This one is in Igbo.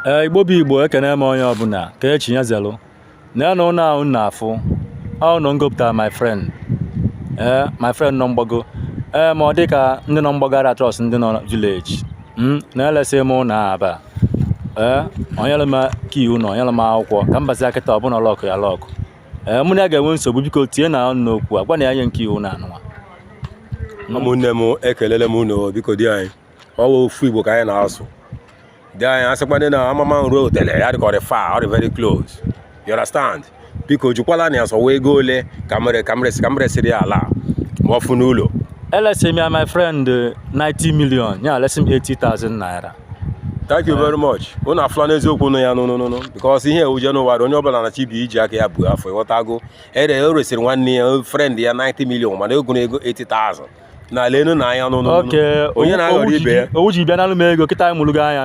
Ee, Igbo bụ Igbo, ekene m onye ọbụla ka echi ya zelụ. Na ụlọ ahụ na-afụ ọ nọ ngopụtara my friend, ee, my friend nọ mgbago. Ee, ma ọ dị ka ndị nọ mgbago ara trust ndị nọ village m na-elesi m ụlọ aba. Ee, onyere m key ụlọ, onyere m akwụkwọ ka m bazi kịta ọbụna lock ya lock. Ee, mụ na ya ga-enwe nsogbu. Biko tie na ọnụ n'okwu a, gwa na ya nye nke ụlọ anụnwa. Ụmụnne m, ekelele m unu. Biko, di anyị, ọ wụ ofu Igbo ka anyị na-asụ. Di anyị asịkwana na amama nruo otele ya dịka ọ dị far, ọ dị very close, you understand? Biko, jukwala na ya sọwa ego ole ka m resịrị ya ala ma ọ fụ n'ụlọ. Elesi m ya, my friend, 90 million ya, lesi m 80,000 naira. Thank you very much. Unu afụla n'eziokwu nụ ya nụnụnụ, because ihe ewuje n'ụwa dị, onye ọbụla na chibi iji aka ya bụ afọ ịghọtago. Ere o resịrị nwanne ya, friend ya, 90 million, mana ego na ego 80,000 na lenu na anya nụnụ. Oke. Onye na-aghọrọ ibe ya. Owu ji bịa n'alụ m ego kịta anyị mụrụ gị anya.